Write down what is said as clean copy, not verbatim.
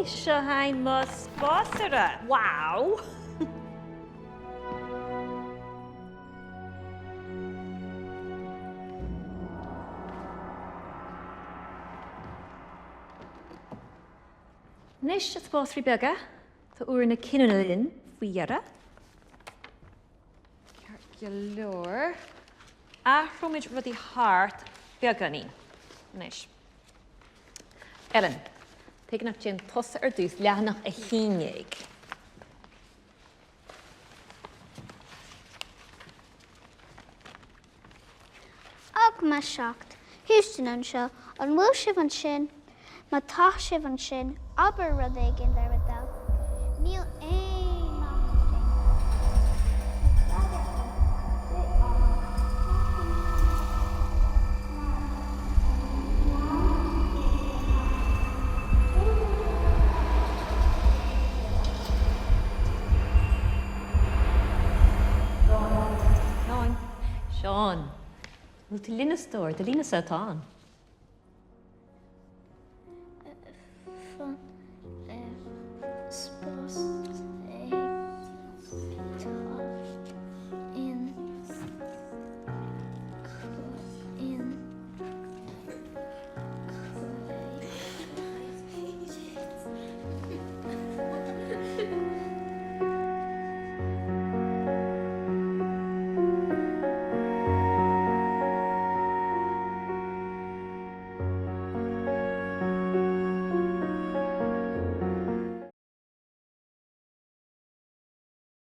Seo againn mo spásaire! Wow! Anois, a spásairí beaga, tá uair na cinniúna linn faoi dheireadh. Ceart go leor. Athróimid rudaí thart beagáinín. Anois. Ellen, tuige nach dtéann tusa ar dtús, leathanach 11. Aicme 7, Houston anseo, an bhfuil sibh ansin? Má tá sibh ansin, abair rud éigin le bhur dtoil. Níl aon maitheas déanta. Tá freagra agam. Dé ádh. Seán. Seán. Bhfuil tú linn a stór? Do línese atá ann.